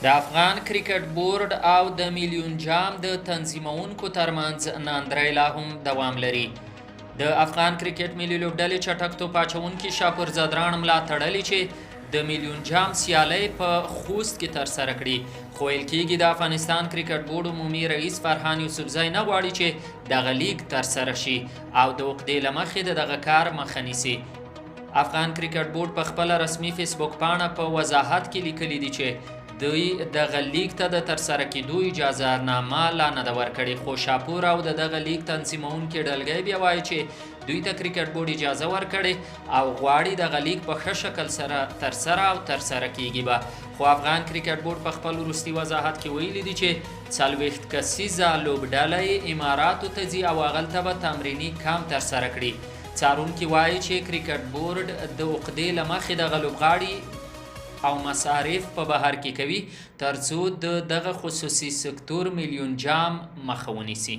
د افغان کرکټ بورډ او د میلیون جام د تنظیمونکو ترمنځ ناندرۍ لا هم دوام لري. د افغان کرکټ ملي لوبډلې چټک توپ اچونکي شاپور ځدراڼ ملا تړلې چې د میلیون جام سیالۍ په خوست کې ترسره کړي، خو ویل کیږي د افغانستان کرکټ بورډ عمومي رئیس فرهان یوسفزی نه غواړي چې دغه لیګ ترسره شي او د عقدې له مخې د دغه کار مخه نیسي. افغان کرکټ بورډ په خپله رسمي فیسبوک پاڼه په وضاحت کې لیکلي دي چې دوی دغه لیګ ته د ترسره کېدو اجازه نامه لا نه ده ورکړې، خو شاپور او د دغه لیګ تنظیمونکي ډلګۍ بیا وایي چې دوی ته کرکټ بورډ اجازه ورکړې او غواړي دغه لیګ په ښه شکل سره ترسره او ترسره کیږي به. خو افغان کرکټ بورډ په خپل وروستي وضاحت کې ویلي دي چې 40 کسیزه لوبډله یې اماراتو ته ځي او هغلته به تمریني کمپ ترسره کړي. څارونکي وایي چې کرکټ بورډ د عقدې له مخې دغه لوبغاړي او مصارف په بهر کې کوي ترڅو د دغه خصوصي سکتور میلیون جام مخه ونیسي.